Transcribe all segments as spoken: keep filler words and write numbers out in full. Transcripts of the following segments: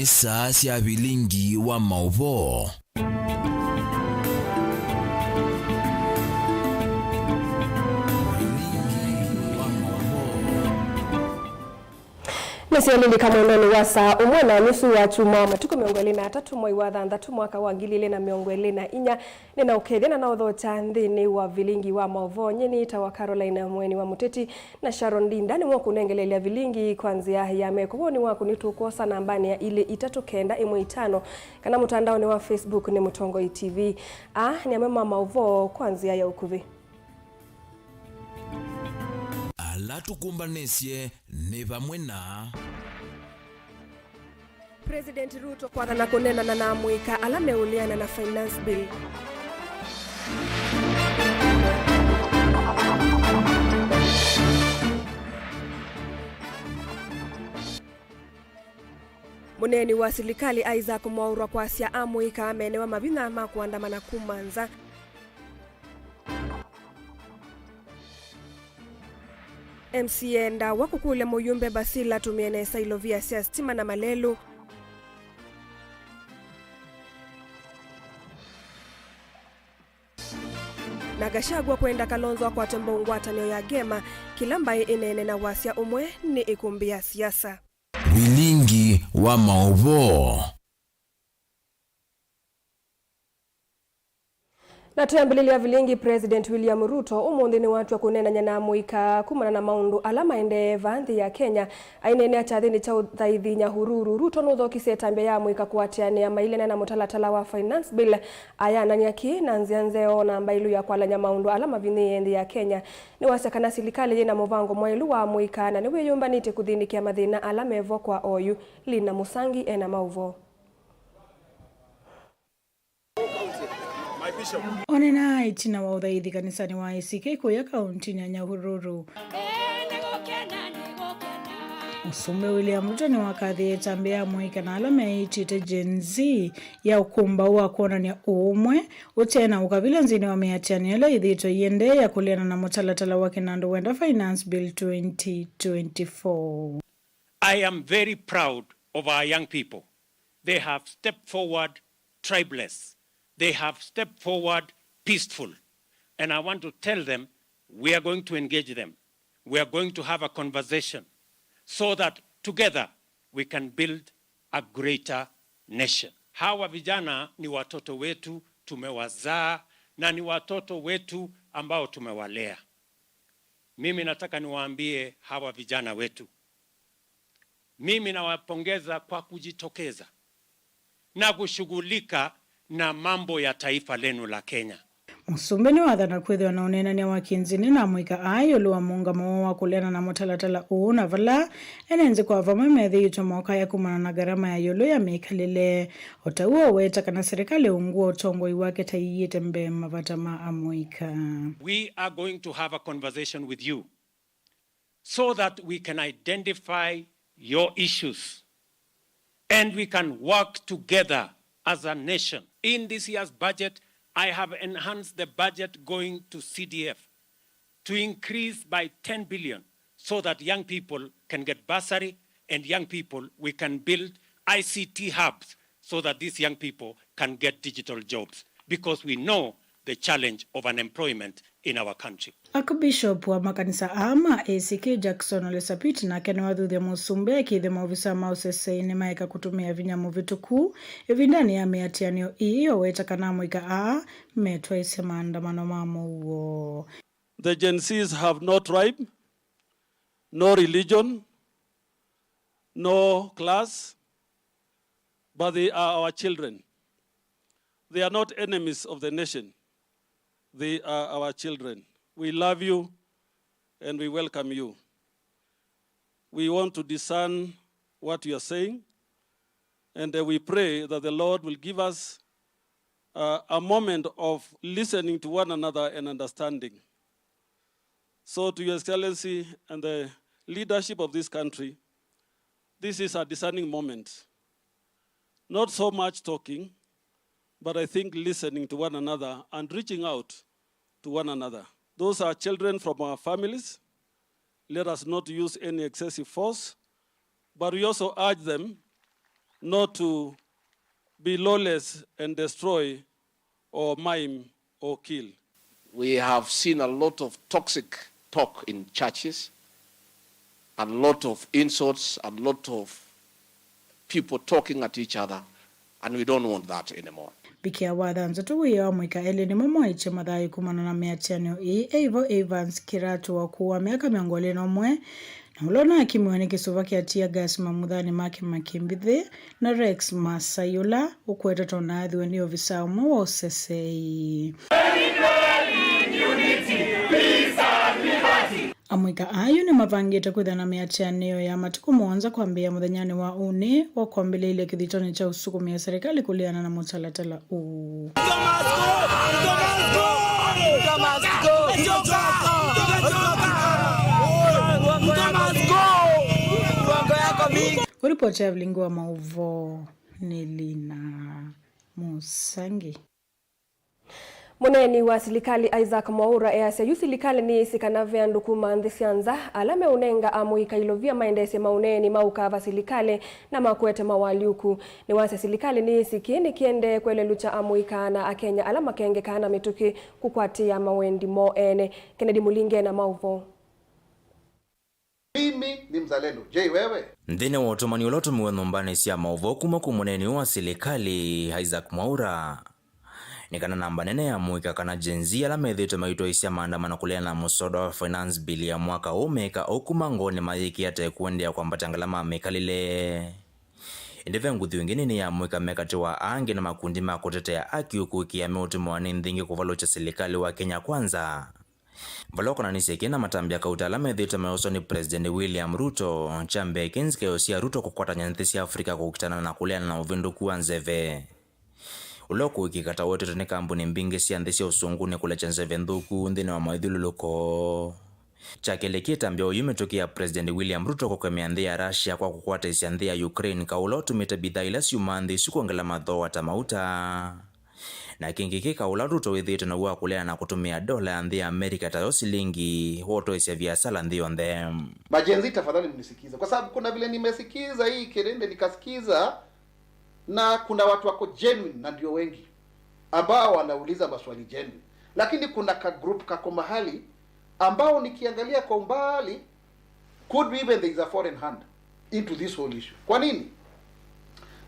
Nĩ saa sya vilingi wa maũvoo. Nĩsyalilika mwendonĩ wa saa ũmwe na nusu wa kyumwa, matukũ mĩongo ĩlĩ na atatũ, mwei wa thanthatũ, mwaka wa ngili ilĩ na mĩongo ĩlĩ na inya. Nĩnaũkethya na naũthokya nthĩnĩ wa vilingi wa maũvoo. Nyie nĩtawa Caroline Mweni wa Mũteti, na Sharon Ndinda nĩwe ũkũnengeleelya vilingi kwa nzĩa ya meko. Woni waku nĩtũkwosa nambanĩ ya ilĩ itatũ kenda ĩmwe itano, kana mũtandaonĩ wa Facebook nĩ Mũtongoi T V. Aa nĩ amwe ma maũvoo kwa nzĩa ya ũkuvĩ. Ala tũkũmbanĩsye nĩ vamwe na President Ruto kwathana kũneenana na amũika ala meũleana na Finance Bill. Mũneeni wa silikalĩ Isaac Mwaũra kwasya amũika meenewa mavinya ma kũandamana kuma nza. M C A endawa kũkũlya mũyumbe Basil atũmĩe nesa ilovia sya sitima na malelũ. Na Gachagua kwenda Kalonzo akwate mbau ngwatanĩo ya Gema, kĩla mbaĩ ĩneene na wasya ũmwe nĩ ĩkũmbĩ ya siasa. Vilingi wa maũvoo. Na twĩambĩlĩlya vilingi, President William Ruto ũmũnthĩ nĩwatw'a kũneenany'a na amũika kumana na maũndũ ala maendee vaa nthĩ ya Kenya. Aineenea kyathĩnĩ kya ũthaithi Nyahururu, Ruto nũthokisye ĩtambya ya amũika kũatĩanĩa maileana na mũtalatala wa Finance Bill. Ayanany'a kĩĩ na nzĩa nzeo na mbaĩlu ya kwalany'a maũndũ ala mavinyĩĩe nthĩ ya Kenya. Nĩwasya kana silikalĩ yĩna mũvango mwaĩlu wa amũika na nĩwĩyũmbanĩtye kũthĩnĩkĩa mathĩna ala mevo kwa oyu. Lina Mũsangi ena maũvoo. Onena ĩtina wa ũthaithi kanisanĩ wa A C K kũya kauntinĩ ya Nyahururu, Mũsumbĩ William Ruto nĩwakathĩe ĩtambya ya amũika na ala meĩtĩte Gen Z ya ũkũmbaũ wa kwonany'a ũũmwe ũte na ũkavila nthĩnĩ wa mĩatĩanĩo ĩla yĩthĩĩtwe ĩiendee ya kũleana na mũtalatala wa kĩnandũ wenda Finance Bill twenty twenty-four. I am very proud of our young people. They have stepped forward tribeless. They have stepped forward peaceful. And I want to tell them, we are going to engage them. We are going to have a conversation so that together we can build a greater nation. Hawa vijana ni watoto wetu, tumewazaa, na ni watoto wetu ambao tumewalea. Mimi nataka niwaambie hawa vijana wetu, mimi nawapongeza kwa kujitokeza na kushughulika na mambo ya taifa lenu la Kenya. Mũsumbĩ nĩwathana kwĩthĩwa na ũneenany'a wa kĩnzini na amũika aa ĩũlũ wa mũũngamo woo wa kũleana na mũtalatala ũũ, na vala ene nthĩ kwa vamwe methĩĩtwe mokaya kumana na ngarama ya ĩũlũ ya mĩkalĩle. O ta ũu, aweta kana serikali ungu wa ũtongoi wake ta ĩiĩte mbee mavata ma amũika. We are going to have a conversation with you so that we can identify your issues and we can work together as a nation. In this year's budget, I have enhanced the budget going to C D F to increase by ten billion so that young people can get bursary and young people, we can build I C T hubs so that these young people can get digital jobs, because we know the challenge of unemployment in our country. Archbishop wa makanisa aa ma A C K Jackson Ole Sapit nake nĩwathuthya mũsumbĩ akĩĩthya maovisa ma ũseseĩ nĩmaeka kũtũmĩa vinya mũvĩtũku ĩvindanĩ ya mĩatĩanĩo ĩĩ, aweta kana amũika aa metwaĩsye maandamano ma mũuo. The Gen Zs have no tribe, no religion, no class, but they are our children. They are not enemies of the nation. They are our children. We love you and we welcome you. We want to discern what you are saying, and, uh, we pray that the Lord will give us, uh, a moment of listening to one another and understanding. So, to Your Excellency and the leadership of this country, this is a discerning moment. Not so much talking, but I think listening to one another and reaching out to one another. Those are children from our families. Let us not use any excessive force, but we also urge them not to be lawless and destroy or maim or kill. We have seen a lot of toxic talk in churches, a lot of insults, a lot of people talking at each other, and we don't want that anymore. Vikĩa wa thanthatũ wĩoo amũika elĩ nĩmo moetye mathayũ kumana na mĩatĩanĩo ĩĩ. Eivo Evans Kiratu wa ũkũũ wa myaka mĩongo ĩlĩ na ũmwe, na ũla ũnakimiwe nĩ kĩsuva kya tear gas mamuthanĩ make makĩmbĩthĩ, na Rex Masai ũla ũkwetetwe ũnaathiwe nĩ ovisa ũmwe wa ũsesei. Amũika aa yu nĩmavangĩte kwĩthĩa na mĩatĩanĩo ya matukũ mũonza kwambĩĩa mũthenyanĩ wa ũnĩ wa kwambĩlĩĩlya kĩthitonĩ kya ũsukumĩa serikali kũleana na mũtalatala ũũ. Kũripoti ya vilingi wa maũvoo nĩ Lina Mũsangi. Mũneeni wa silikalĩ Isaac Mwaũra easya yu silikalĩ nĩyĩsĩ kana ve andũ kuma nthĩ sya nza ala meũnenga amũika ilovia maendeesye maũneeni ma ũkava silikalĩ na makwete mawalyũku. Nĩwasya silikalĩ nĩyĩsĩ kĩĩ nĩkĩendee kũelelũkya amũika na Akenya ala makengekaa na mĩtũkĩ kũkwatĩĩa mawendi moo ene. Kennedy Mũlinge na maũvoo. Mimi ni mzalendo. Je, wewe? Nthĩnĩ wa ũtũmani ũla ũtũmiwe nyũmbanĩ sya maũvoo kuma kwĩ mũneeni wa silikalĩ, Isaac Mwaũra, nĩ kana namba nene ya amũika kana Gen Z ala methĩĩtwe maitwaĩsya maandamano kũleana na mũsoda wa Finance Bill ya mwaka ũũ meka ũu kuma ngoonĩ mayĩkĩĩa ta ĩkũendeea kwambatya ngalama ya mĩkalĩle. Ĩndĩ ve nguthu ĩngĩ nini ya amũika me katĩ wa aa angĩ na makundi ma kũtetea aki ũkũĩkĩĩa meũtũmĩwa nĩ nthĩ ingĩ kũvalũkya silikalĩ wa Kenya Kwanza. Vala ũkonanisye kĩĩ na matambya kauta ala methĩĩtwe mayoswa nĩ President William Ruto, kya mbee kĩ nzikaĩo sya Ruto kũkwatany'a nthĩ sya Africa kũkitana na kũleana na ũvĩndũku wa nzeve, ũla ũkũĩkĩĩka ta ũetetwe nĩ kambuni mbingĩ sya nthĩ sya ũsũngũnĩ kũlekya nzeve nthũku nthĩnĩ wa maĩthyũlũlũko. Kya kelĩ kĩ ĩtambya oyu mĩtũkĩ ya President William Ruto kũkemea nthĩ ya Russia kwa kũkwatĩĩsya nthĩ ya Ukraine kaũ ũla ũtumĩte mbithaa ila syumaa nthĩ isu kwongela mathooa ta mauta. Na kĩngĩ kĩ kaũ ũla Ruto wĩthĩĩtwe naw'o wa kũleana na kũtũmĩa ndola ya nthĩ ya Amerika tayo silingi wa ũtoesya viasala nthĩ yonthe. Majenzi, tafadhali mnisikize, kwa sababu kuna vile nimesikiza hii kelele nikasikiza, na kuna watu wako genuine na ndio wengi ambao wanauliza maswali genuine, lakini kuna ka group kako mahali ambao nikiangalia kwa umbali, could be even there is a foreign hand into this whole issue. Kwa nini?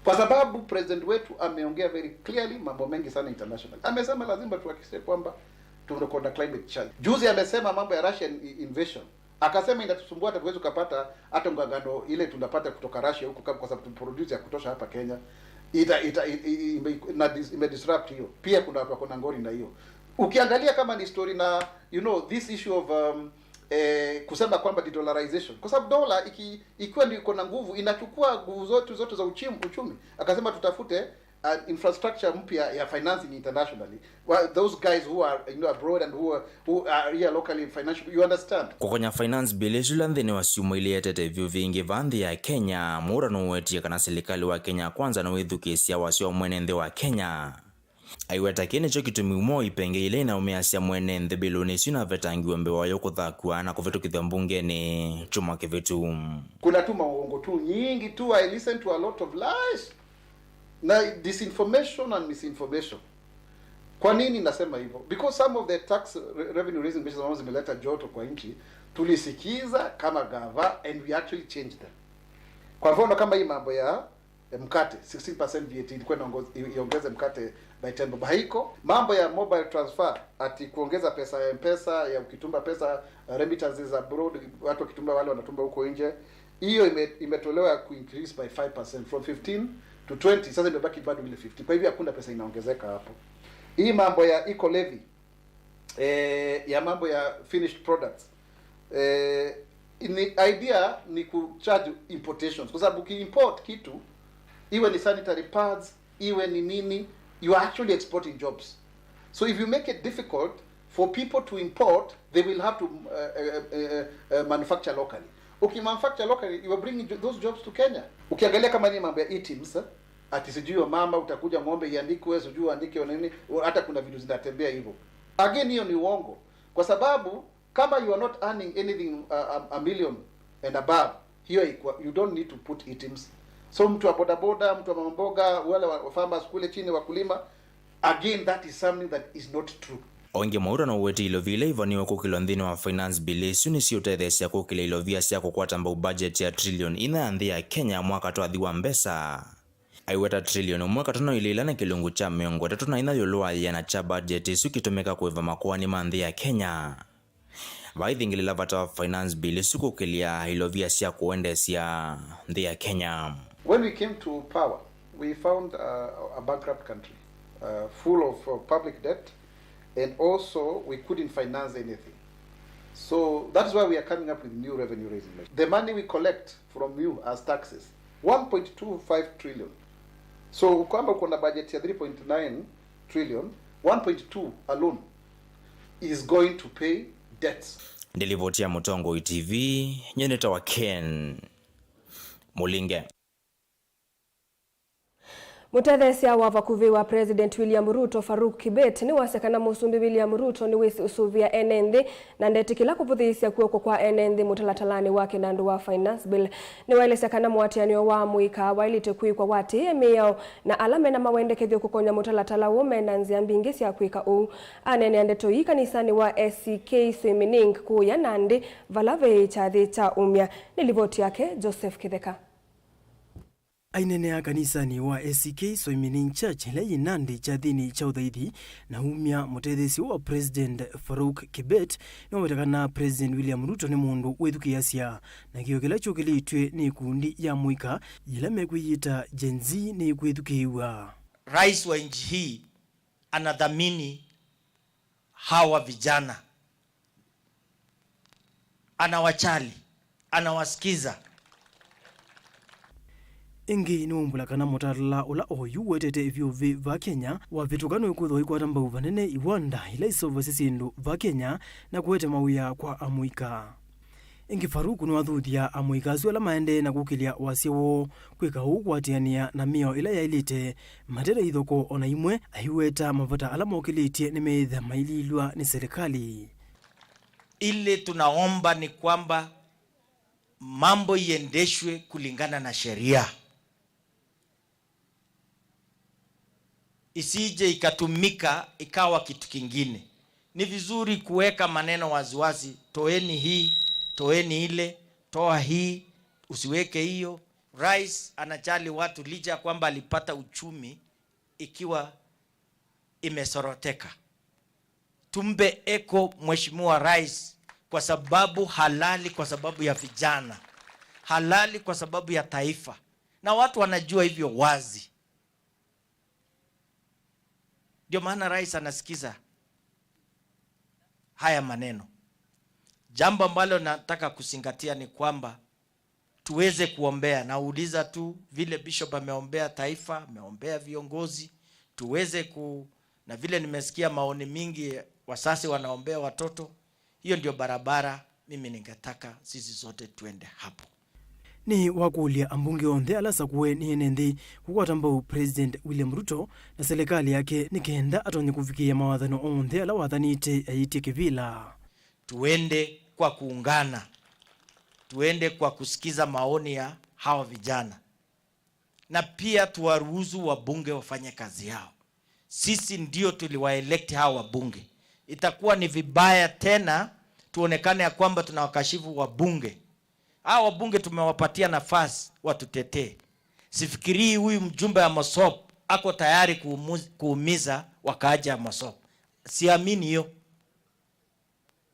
Kwa sababu president wetu ameongea very clearly mambo mengi sana international. Amesema lazima tuhakikishe kwamba tuko na climate change. Juzi amesema mambo ya Russian i-, invasion. Akasema inatusumbua, hata tuwezi ukapata hata ngangano ile tunapata kutoka Russia huko, kwa sababu tuproduce ya kutosha hapa Kenya. Ita, ita, i-, i-, ime-, na dis-, imedisrupt hiyo. Pia kuna watu wako na ngori na hiyo. Ukiangalia kama ni story na, you know, this issue of, um, eh, kusema kwamba de-dollarization, kwa sababu dola iki-, ikiwa ndio iko na nguvu, inachukua nguvu zote, zote za uchim-, uchumi. Akasema tutafute an infrastructure mpya ya financing internationally. Well, those guys who are, you know, abroad and who are, who are here locally financially, you understand? Kũkonya finance bill ĩsu ĩla nthĩnĩ wa syumwa ilĩ yetete vyũ vingĩ va nthĩ ya Kenya, Mwaũra nũwetie kana silikalĩ wa Kenya Kwanza nĩwĩthukĩĩsya wasya wa mwene nthĩ wa Kenya. Aiweta kĩĩ nĩkyo kĩtumi ũmwe wa ipenge ila inaũmĩasya mwene nthĩ mbilũnĩ isu inavetangiwe mbee wayo kũthakw'a na kũvĩtũkĩthw'a mbungenĩ kyumwa kĩvĩtu. Kuna tu maongo tu nyingi tu, I listen to a lot of lies. Na disinformation and misinformation. Kwa nini nasema hivyo? Because some of the tax re-, revenue raising measures ambazo zimeleta joto kwa nchi, tulisikiza kama gava and we actually changed them. Kwa mfano kama hii mambo ya, eh, mkate, sixteen percent V A T ilikuwa inaongoz-, i-, iongeze mkate by ten bob. Haiko. Mambo ya mobile transfer, ati kuongeza pesa ya M-Pesa, ya ukituma pesa, eh, remittances abroad, watu wakituma, wale wanatuma huko nje. Hiyo ime-, imetolewa ya kuincrease by five percent from fifteen to twenty, sasa imebaki bado ile fifteen. Kwa hivyo hakuna pesa inaongezeka hapo. Hii mambo ya eco levy, eh, ya mambo ya finished products, eh, ni idea ni kucharge importations, kwa sababu ukiimport kitu, iwe ni sanitary pads, iwe ni nini, you are actually exporting jobs. So if you make it difficult for people to import, they will have to, uh, uh, uh, uh, manufacture locally. Ukimanufacture locally, you are bringing jo-, those jobs to Kenya. Ukiangalia kama ni mambo ya e-TIMS, eh, ati sijui wa mama utakuja ng'ombe iandikwe, sijui uandike wa nini, hata kuna vitu zinatembea hivyo. Again, hiyo ni uongo. Kwa sababu kama you are not earning anything, uh, a, a million and above, hiyo haikuwa, you don't need to put e-TIMS. So mtu wa bodaboda, mtu wa mama mboga, wale wa farmers kule chini, wakulima, again, that is something that is not true. O ĩngĩ, Mwaura nũwetie ilovia ila ivaniwe kũkĩlwa nthĩnĩ wa finance bill ĩsu nĩsiũtetheesya kũkĩlya ilovia sya kũkwata mbau budget ya trillion inya ya nthĩ ya Kenya mwaka twathi wa mbesa. Aiweta trillion ũmwe katono ilĩ ila nĩ kĩlungu kya mĩongo ĩtatũ na inya ĩũlũ wa ĩana kya budget ĩsu kĩtũmĩka kũĩva makoani ma nthĩ ya Kenya. Vaithingĩlĩla vata wa finance bill ĩsu kũkĩlya ilovia sya kũendeesya nthĩ ya Kenya. When we came to power, we found uh, a bankrupt country, uh, full of uh, public debt, and also we couldn't finance anything. So that's why we are coming up with new revenue raising measures. The money we collect from you as taxes, one point two five trillion. So kwamba uko na budget ya three point nine trillion, one point two alone is going to pay debts. Nĩ livoti ya Mũtongoi T V, nyie nĩtawa Ken Mũlinge. Mũtetheesya wa vakuvĩ wa President William Ruto, Farouk Kibet, nĩwasya kana Mũsumbĩ William Ruto nĩwĩsĩ ũsũvĩa ene nthĩ na ndetĩkĩla kũvũthĩĩsya kw'oko kwa ene nthĩ mũtalatalanĩ wa kĩnandũ wa Finance Bill. Nĩwaelesya kana mũatĩanĩo wa amũika waĩlĩte kwĩkwa watĩĩe mĩao na ala mena mawendekethyo kũkonya mũtalatala ũũ mena nzĩa mbingĩ sya kwĩka ũu. Aneenea ndeto ii kanisanĩ wa A C K Soimining kũũya Nandi vala ve kyathĩ kya umya. Nĩ livoti yake Joseph Kĩtheka. Aineenea kanisanĩ wa A C K Soimining Church ĩla yĩ Nandi kyathĩnĩ kya ũthaithi na umya, mũtetheesya wa President Farouk Kibet nĩwaweta kana President William Ruto nĩ mũndũ wĩthukĩĩasya na kĩo kĩla kyũkĩlĩtw'e nĩ ikundi ya mũika yĩla mekwĩyĩta Gen Z nĩkwĩthukĩĩw'a. Rais wa nchi hii anathamini hawa vijana, anawajali, anawasikiza. Ĩngĩ nĩwaumbũla kana mũtalatala ũla oyu ũetete ĩvyũvĩ va Kenya wavĩtũka nũkwĩthwa ũikwata mbau vanene iwanda ila iseũvasya syĩndũ va Kenya na kũete mawĩa kwa amũika. Ĩngĩ Farouk nĩwathuthya amũika asu ala maendee na kũkĩlya wasya woo kwĩka ũu kũatĩanĩa na mĩao ĩla yaĩlĩte, mate na ithokoo o na imwe, aiweta mavata ala mokĩlĩtye nĩmeĩtha maililw'a nĩ silikalĩ. Ile tunaomba ni kwamba mambo iendeshwe kulingana na sheria, isije ikatumika ikawa kitu kingine. Ni vizuri kuweka maneno waziwazi, toeni hii, toeni ile, toa hii, usiweke hiyo. Rais anajali watu licha ya kwamba alipata uchumi ikiwa imesoroteka. Tumpe eko Mheshimiwa Rais kwa sababu halali, kwa sababu ya vijana, halali kwa sababu ya taifa, na watu wanajua hivyo wazi. Ndio maana rais anasikiza haya maneno. Jambo ambalo nataka kuzingatia ni kwamba tuweze kuombea. Nauliza tu vile Bishop ameombea taifa, ameombea viongozi, tuweze ku-, na vile nimesikia maoni mingi, wasasi wanaombea watoto, hiyo ndio barabara mimi ningetaka sisi sote tuende hapo. Nĩ wakũlya ambunge onthe ala asakũe nĩ ene nthĩ kũkwata mbau President William Ruto na silikalĩ yake nĩ kenda atonye kũvikĩĩa mawathano onthe ala wathanĩte aĩtye kĩvĩla. Tuende kwa kuungana, tuende kwa kusikiza maoni ya hawa vijana, na pia tuwaruhusu wabunge wafanye kazi yao. Sisi ndio tuliwaelect hawa wabunge. Itakuwa ni vibaya tena tuonekane ya kwamba tunawakashifu wabunge. Hawa wabunge tumewapatia nafasi watutetee. Sifikirii huyu mjumbe wa Mosop ako tayari kuumu-, kuumiza wakaaji wa Mosop. Siamini hiyo.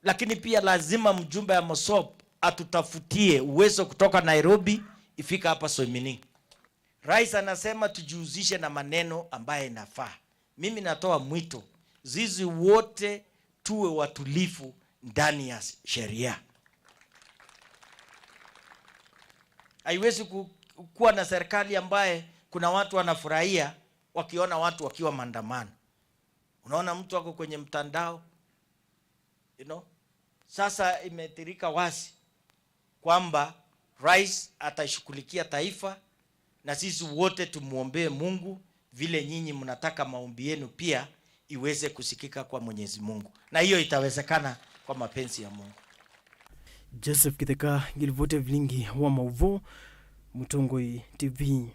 Lakini pia lazima mjumbe wa Mosop atutafutie uwezo kutoka Nairobi ifika hapa Soimining. Rais anasema tujihusishe na maneno ambayo inafaa. Mimi natoa mwito, sisi wote tuwe watulivu ndani ya sheria. Haiwezi ku-, kuwa na serikali ambaye kuna watu wanafurahia wakiona watu wakiwa maandamano. Unaona mtu ako kwenye mtandao, you know, sasa imedhihirika wazi kwamba rais atashughulikia taifa, na sisi wote tumuombee Mungu vile nyinyi mnataka maombi yenu pia iweze kusikika kwa Mwenyezi Mungu, na hiyo itawezekana kwa mapenzi ya Mungu. Joseph Kitheka, ngilivoti ya vilingi wa mauvoo. Mũtongoi T V.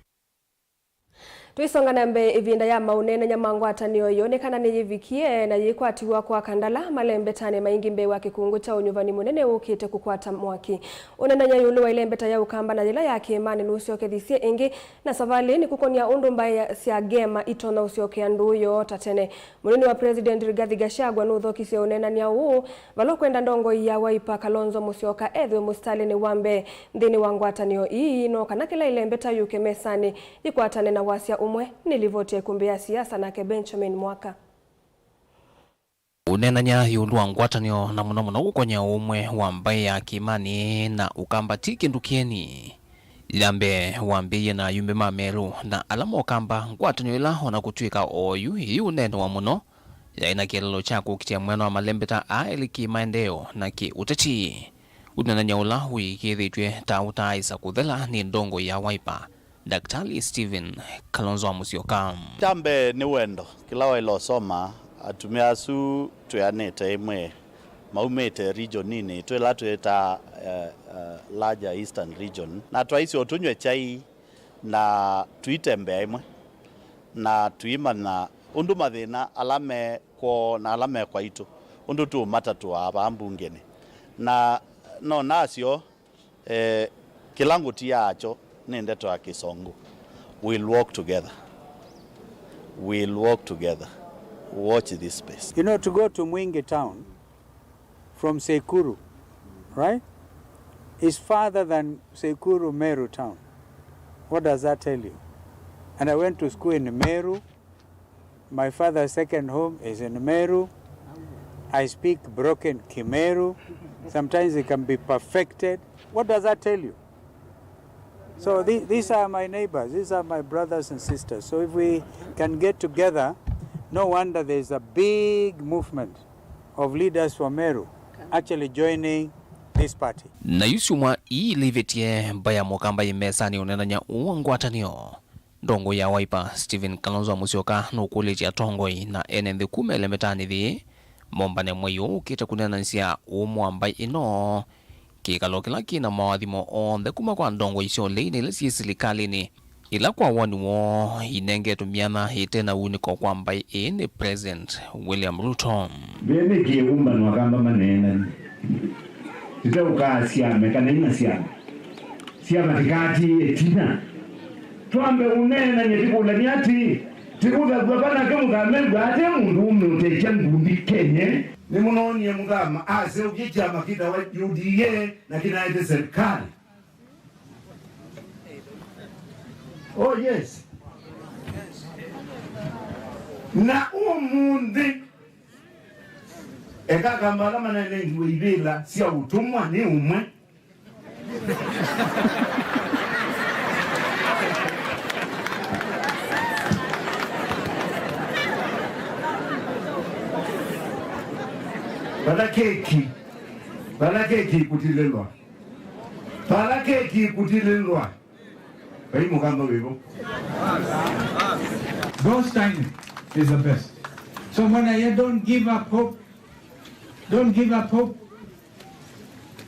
Tũisonga na mbee, ĩvinda ya maũneenany'a ma ngwatanĩo ĩyo nĩ kana nĩyĩvikie na yĩkwatiw'a kwa Kandala malembetanĩ maingĩ mbee wa kĩkungũ kya ũnyuvani mũnene ũkĩte kũkwata mwaki. Ũneenany'a ĩũlũ wa ĩlembeta ya Ũkamba na yĩla ya Kĩĩmanĩ nũsyokethisye ĩngĩ, na savalĩ nĩ kũkonya ũndũ mbaĩ ya, sya Ngema itonya ũsyokea ndũũ yoo ta tene. Mũnini wa President Rigathi Gachagua nũthokisye ũneenany'a ũũ, vala ũkwenda ndongoi ya Wiper Kalonzo Musyoka ethĩwe mũsitalĩnĩ wa mbee nthĩnĩ wa ngwatanĩo ii, no kana kĩla ĩlembeta yũke mesanĩ yĩkwatane na wasya ũmwe. Nĩ livoti ya ĩkũmbĩ ya siasa, nake Benjamin Mwaka. Ũneenany'a ĩũlũ wa ngwatanĩo, na mũno mũno kũkonya ũmwe wa mbaĩ ya Kĩĩmanĩ na Ũkamba, ti kĩndũ kĩeni. Ya mbee wambĩĩie na ayumbe ma Meru na ala ma Ũkamba, ngwatanĩo ĩla, o na kũtw'ĩka oyu ĩyĩũneenewa mũno, yaĩ na kĩeleelo kya kũkitĩa mwena wa malembeta aa elĩ kĩ maendeeo na kĩ ũteti. Ũneenany'a ũla ũĩkĩĩthĩtw'e ta ũtaaĩsa kũthela nĩ ndongoi ya Wiper, Daktari Stephen Kalonzo wa Musyoka. Kya mbee nĩ wendo. Kĩla waĩle ũsoma, atumĩa asu twĩanĩte ĩmwe maumĩte regioninĩ ĩtũ ĩla twĩtaa, eh, eh, larger Eastern Region, na twaisye o tũnyw'e kyai na tũitembea ĩmwe na tũimanya ũndũ mathĩna ala me kwoo na ala me kwaitũ, ũndũ tũũmatatũaa vaa mbungenĩ. Na no nasyo, eh, kĩla ngũtiaa kyo nĩ ndeto ya Kĩsũngũ. We'll walk together. We'll walk together. Watch this space. You know, to go to Mwingi town from Sekuru, right, is farther than Sekuru Meru town. What does that tell you? And I went to school in Meru. My father's second home is in Meru. I speak broken Kimeru. Sometimes it can be perfected. What does that tell you? So the-, these are my neighbors. These are my brothers and sisters. So if we can get together, no wonder there's a big movement of leaders from Meru actually joining this party. Na yu syumwa ii ilivĩtye, mbaĩ ya Mũkamba yĩ mesanĩ ũneenany'a ũũ wa ngwatanĩo. Ndongoi ya Wiper, Stephen Kalonzo wa Musyoka, nũkũlĩtye atongoi na ene nthĩ kuma ĩlembetanĩ yĩĩ mombane mwei ũũ ũkĩte kũneenanĩsya ũũmũ wa mbaĩ ĩno, kĩkalo kĩla kĩ na mawathimo onthe kuma kwa ndongoi sya ũlei na ila syĩ silikalĩnĩ, ila kwa woni woo inengetwe myanya ĩte na uunĩko kwa mbaĩ ĩĩ nĩ President William Ruto. Ve nĩkĩ ũmbano akamba maneenani? Tũteũkaa syame kana ina syame. Syama tĩkatiĩe ĩtina. Twambe ũneenany'a tĩkũlany'a atĩĩ, tĩkũthaw'a vanake mũthama ew'a ate mũndũ ũmwe ũtekya ngundi kenye? Nĩmũnoonie mũthama aseũvye kyama kĩtawa U D A na kĩnaete serikali. Oh yes. Na ũmũnthĩ, eka kamba ala manenengiwe ivĩla sya ũtũmwa nĩ ũmwe. Vala keki, vala keki ĩkũtilĩlwa. Vala keki ĩkũtilĩlwa. Vai mũkamba wĩvo. God's timing is the best. So when I hear, "Don't give up hope, don't give up hope,"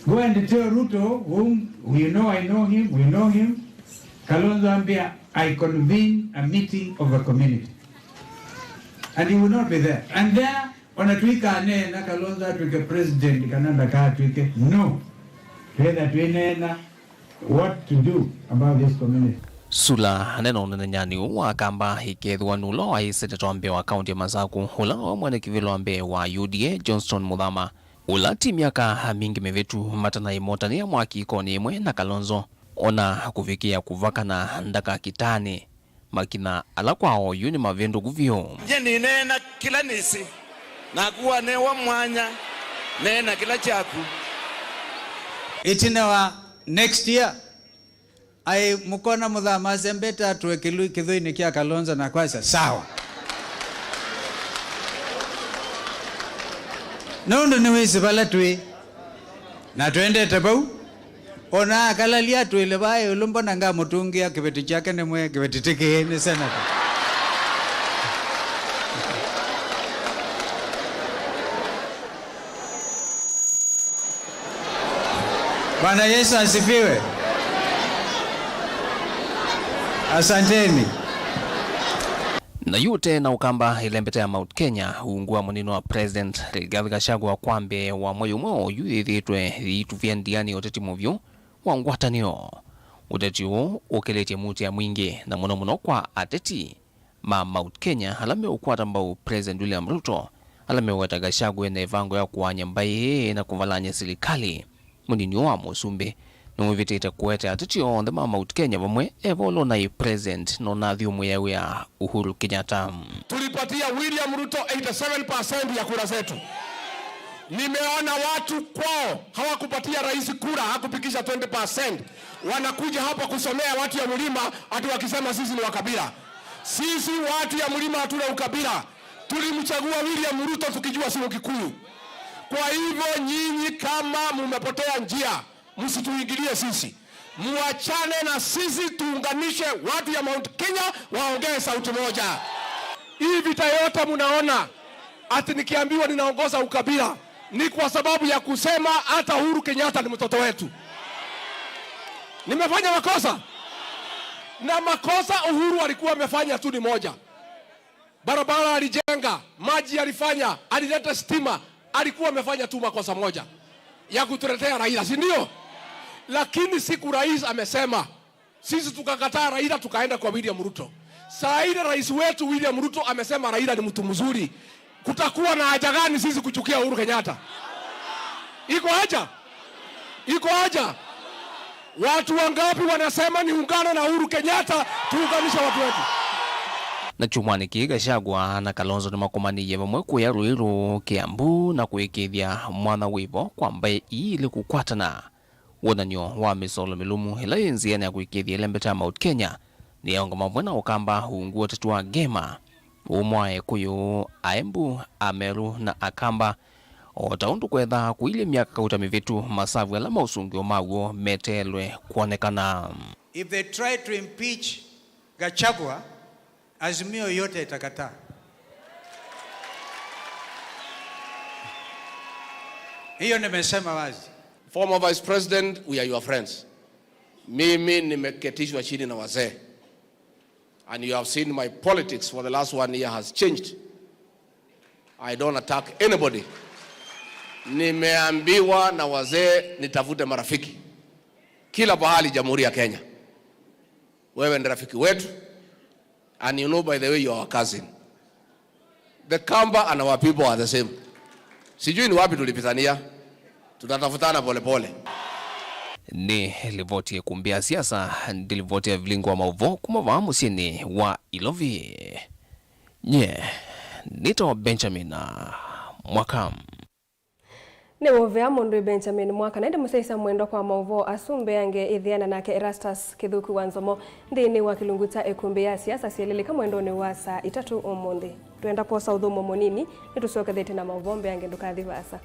go and tell Ruto, whom we know, I know him, we know him. Kalonzo ambia, "I convene a meeting of a community." And he will not be there. And there, ona tũikaneena Kalonzo atw'ĩke president kana ndakatw'ĩke. No. Twĩtha twĩneena what to do about this community. Sula nene ũnenenyanĩ ũũ wa Kamba ĩkethĩwa nĩ ũla waĩ seneta wa mbee wa kaunti ya Masaku, ũla nowe mwene kĩvĩla wa mbee wa U D A, Johnston Muthama, ũla ti myaka mingĩ mĩvĩtu matanaĩmotanĩa mwaki ikonĩ ĩmwe na Kalonzo, ona kũvikĩa kũvakana ndaka kĩtaanĩ. Makina ala kwa oyu nĩ mavĩndũku vyũ. Nyie nĩneena kĩla nĩsĩ, naku wanewa mwanya, neena kĩla kyaku. Ĩtina wa next year, ai mũkona Muthama asembete atũe kĩlũ-, kĩthũinĩ kya Kalonzo na kwasya, "Sawa." Nũndũ nĩwĩsĩ vala twĩ, na twendete vau. Ona akalalia atwĩle vaa ĩũlũ, mbona ngamũtũngĩa kĩveti kyake nĩmwe, kĩveti tĩkĩĩ nĩ senata. Bwana Yesu asifiwe. Asanteni. Na yu ũte na ũkamba ĩlembeta ya Mount Kenya, ungu wa mũnini wa President Rigathi Gachagua kwa mbee wa mwei ũmwe oyu yĩthĩĩtwe yĩituvĩa ndiani ũteti mũvyũ wa ngwatanĩo. Ũteti ũũ ũkĩlĩtye muutĩa mwingĩ, na mũno mũno kwa ateti ma Mount Kenya ala meũkwata mbau President William Ruto, ala meweta Gachagua ena ĩvango ya kũaany'a mbaĩ na kũvalany'a silikalĩ. Mũnini ũũ wa mũsumbĩ nĩwĩvĩtĩte kũete ateti onthe ma Mount Kenya vamwe evolũ naĩ President nũnathi ũmwĩawĩa Uhuru Kenyatta. Tulipatia William Ruto eighty seven percent ya kura zetu. Nimeona watu kwao hawakupatia rais kura, hakufikisha twenty percent. Wanakuja hapa kusomea watu ya mlima ati wakisema sisi ni wakabila. Sisi watu ya mlima hatuna ukabila. Tulimchagua William Ruto tukijua si Mkikuyu. Kwa hivyo nyinyi kama mumepotea njia, msituingilie sisi. Muachane na sisi, tuunganishe watu ya Mount Kenya waongee sauti moja. Hii vita yote mnaona ati nikiambiwa ninaongoza ukabila, ni kwa sababu ya kusema hata Uhuru Kenyatta ni mtoto wetu. Nimefanya makosa? Na makosa Uhuru alikuwa amefanya tu ni moja. Barabara alijenga, maji alifanya, alileta stima, alikuwa amefanya tu makosa moja ya kutuletea Raila, si ndio? Lakini siku rais amesema, sisi tukakataa Raila, tukaenda kwa William Ruto. Saa ile rais wetu William Ruto amesema Raila ni mtu mzuri. Kutakuwa na haja gani sisi kuchukia Uhuru Kenyatta? Iko haja? Iko haja? Watu wangapi wanasema niungane na Uhuru Kenyatta, tuunganishe watu wetu? Na kyumwanĩ kĩĩ, Gachagua na Kalonzo nĩmakomanĩie vamwe kũya Ruiru, Kiambu, na kũĩkĩĩthya mwanya wĩvo kwa mbaĩ ii ilĩ kũkwatana. Wonany'o wa mĩsolo mĩlũmu ĩla yĩ nzĩanĩ ya kũĩkĩĩthya ĩlembeta ya Mount Kenya nĩyaũngama vamwe na ũkamba ungu wa ũteti wa ngema, ũmwe wa Ekũyũ, Aembu, Ameru na Akamba, o ta ũndũ kwethaa kũilye myaka kauta mĩvĩtu, masavu ala maũsũngĩo maw'o meteelwe kwonekana. If they try to impeach Gachagua, Azimio yote itakataa. Hiyo nimesema wazi. Former Vice President, we are your friends. Mimi nimeketishwa chini na wazee. And you have seen my politics for the last one year has changed. I don't attack anybody. Nimeambiwa na wazee nitafute marafiki kila pahali Jamhuri ya Kenya. Wewe ni rafiki wetu. And you know, by the way, you are our cousin. The Kamba and our people are the same. Sijui ni wapi tulipitania. Tutatafutana polepole. Nĩ livoti ya ĩkumbi ya siasa, ndi livoti ya vilingi wa maũvoo kuma vaa mũsyĩnĩ wa Ilovi. Nye nĩtawa Benjamin Mwaka. Nĩ mũvea mũndũ wĩ Benjamin Mwaka, na ĩndĩ mũsyaĩĩsya mwendwa kwa maũvoo asu mbeange ĩthĩana nake Erastus Kĩthũku wa Nzomo nthĩnĩ wa kĩlungu kya ĩkumbi ya siasa syelelĩka mwendonĩ wa saa itatũ ũmũnthĩ. Twenda kwosa ũthũmũo mũnini, nĩtũsyokethete na maũvoo mbeange, ndũkathi vaasa.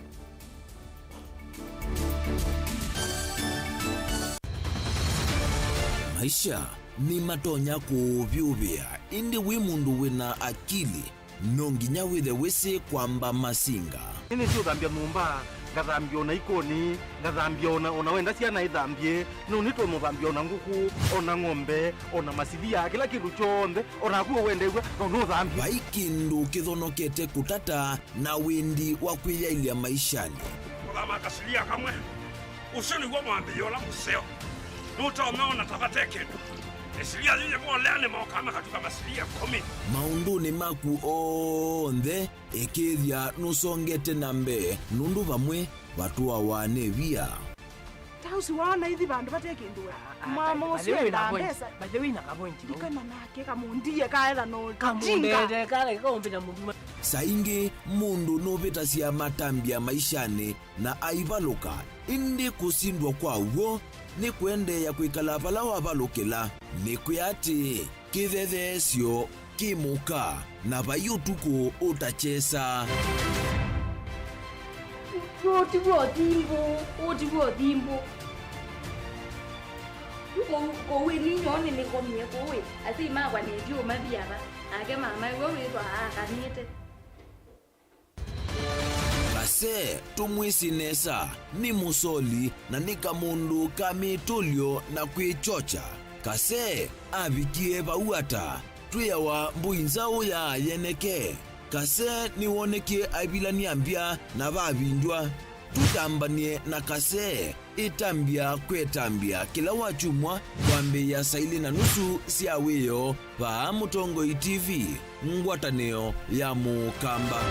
Maisha nĩmatonya kũũvyũvĩa, ĩndĩ wĩ mũndũ wĩna akili, no nginya wĩthe wĩsĩ kwamba masinga. Nĩnĩsĩ ũthambya nyũmba, ngathambya ona ikoni, ngathambya ona, ona wenda syana ithambye, no nĩtwe mũthambya ona ngũkũ, ona ng'ombe, ona masilia, kĩla kĩndũ kyonthe, onaku ũwendew'a, no nũthambye. Vai kĩndũ kĩthonokete kũtata na wĩndi wa kwĩyaĩlya maishanĩ. Kũthama kasilia kamwe. Ũsu nĩw'o mwambĩĩo ũla mũseo. Nũtonya ona ta vate kĩndũ. Ĩsilia yĩyĩ molea nĩmokaa makatuka masilia ĩkũmi. Maũndũnĩ maku onthe, ĩkĩĩthya nũsongete na mbee, nũndũ vamwe vatũawa nĩ via. Ta ũsu waona ithi vandũ vate kĩndũ we. Ah, ah, mama ũsu endaa mbesa. By the way, na kavointi. Ndikana nake kamũndie kaetha no jinga. Kamũndete kale kaũmbĩta mũndũ. Saa ingĩ mũndũ nũvĩtasya matambya maishanĩ na aivalũka, ĩndĩ kũsindwa kwa w'o nĩ kũendeea kwĩkala vala wavalũkĩla. Nĩkwĩa atĩĩ, kĩthetheesyo kĩ mũka, na vai ũtukũ ũtakyesa. Ũũ tiw'o ũthimbũ, ũũ tiw'o ũthimbũ. Yu kũu, kũu ĩ ninyoo nĩnĩkomie kũu ĩ, asyai makwa nĩtyo mathi ava, nake mama ĩwe wĩthwa aakanĩte. Vase tũmwĩsĩ nesa, nĩ mũsoli na nĩ kamũndũ ka mĩtũlyo na kwĩkyokya. Kasee avikie vau ata? Twĩawa mbũi nzaũ ya yeneke. Kasee nĩwonekie aivilany'a mbya na vavindywa. Tũtambany'e na Kasee, ĩtambya kwĩtambya kĩla wakyumwa kwambĩĩa saa ilĩ na nusu sya wĩoo vaa Mũtongoi T V, ngwatanĩo ya Mũkamba.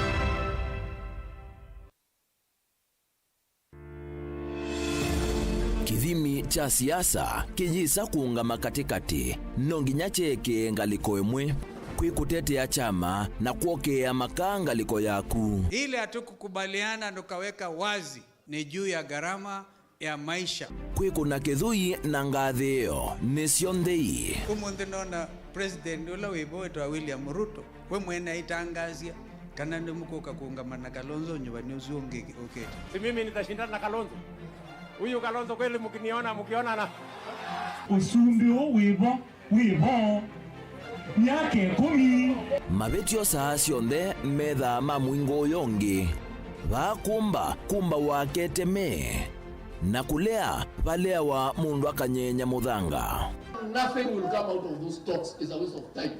Kĩthimi kya siasa kĩyĩsa kũũngama katĩkatĩ, no nginya kyeekĩe ngalĩko ĩmwe. Kwĩ kũtetea kyama na kwokeea makaa ngalĩko yaku. Ile hatukukubaliana tukaweka wazi ni juu ya gharama ya maisha. Kwĩkũna kĩthũi na ngathĩĩo nĩ syonthe ii. Ũmũnthĩ nona president ũla wĩ vo wĩtawa William Ruto, we mwene aitangaasya kana nĩmũkũka kũũngama na Kalonzo nyuvani ũsu ũngĩ ũkĩte. Si mimi nitashindana na Kalonzo? Huyu Kalonzo kweli mkiniona, mkionana. Ũsumbĩ ũũ wĩ vo wĩ vo myaka ĩkũmi. Mavĩtyo saa syonthe methaa ma mũingo ũyũ ũngĩ. Vaa kũmba, kũmba wake teme. Na kũlea, valeawa mũndũ akanyeenya mũthanga. Nothing will come out of those talks. It's a waste of time.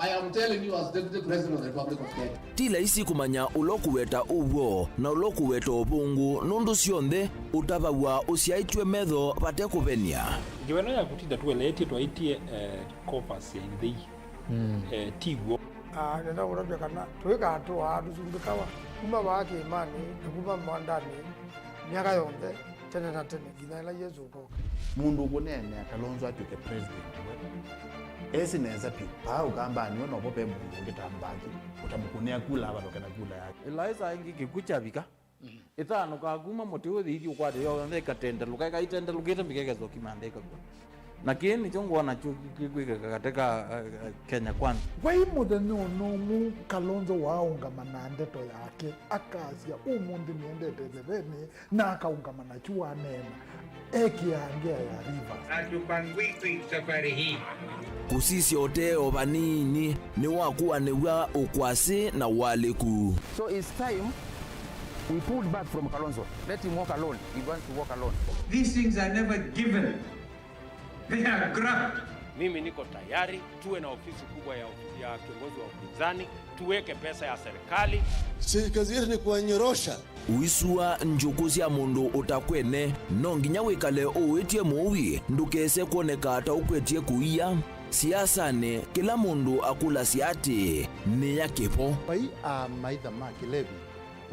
I am telling you as Deputy President of the Republic of Kenya. Ti laisi kũmanya ũla ũkũweta ũw'o na ũla ũkũweta ũvũngũ, nũndũ syonthe ũtavaw'a ũsyaĩtw'e metho vate kũvenia. Ngewa ĩno ya kũtinda tũeleetye twaĩtye, eh, covers ya ithei. Mm. Eh, ti w'o. Ah, nenda kũtavya kana tũikatũaa tũsumbĩkawa kuma vaa kĩĩmanĩ na kuma mwandanĩ myaka yonthe, tene na tene, nginya ĩla Yesũ ũkoka. Mũndũ ũkũneenea Kalonzo atw'ĩke president we, esĩ nesa vyũ. Vaa Ũkambanĩ we novo ve mũndũ ũngĩ ta Mbaki ũtamũkũnĩa kula avalũke na kula yake. Ĩlaĩsa ĩngĩ kĩkw'ũ kyavika, ĩtanũkaa kuma mũtĩ ũyũ ĩthi ũkwate yonthe ĩkatendelũka, ĩkaitendelũkĩte mbika ĩkesa ũkimantha ĩkakw'a. Na kĩĩ nĩkyo ngwona kyu kĩkwĩkĩka katĩ ka, eh, eh, Kenya Kwanza. Vai mũthenya ona ũmwe Kalonzo waaũngama na ndeto yake, akasya, "Ũmũnthĩ nĩendete ĩthevenĩ," na akaũngama na kyu waneena, ekĩaa ngea ya Rivers. Hatupangwikwi safari hii. Kũsisya ũtee o vanini nĩwakũanĩw'a ũkwasĩ na ũalĩku. So it's time we pulled back from Kalonzo. Let him walk alone. He wants to walk alone. These things are never given. They are grabbed. Mimi niko tayari tuwe na ofisi kubwa ya, ya kiongozi wa upinzani, tuweke pesa ya serikali. Si kazi yetu ni kuwanyorosha. Ũisua njũkũ sya mũndũ ũtakwene, no nginya wĩkale ũĩtye mũui ndũkese kwoneka ta ũkwetye kũia. Siasanĩ, kĩla mũndũ akũlasya atĩĩ, "Nĩ ya kĩvo?" Vai amaitha ma kĩlevi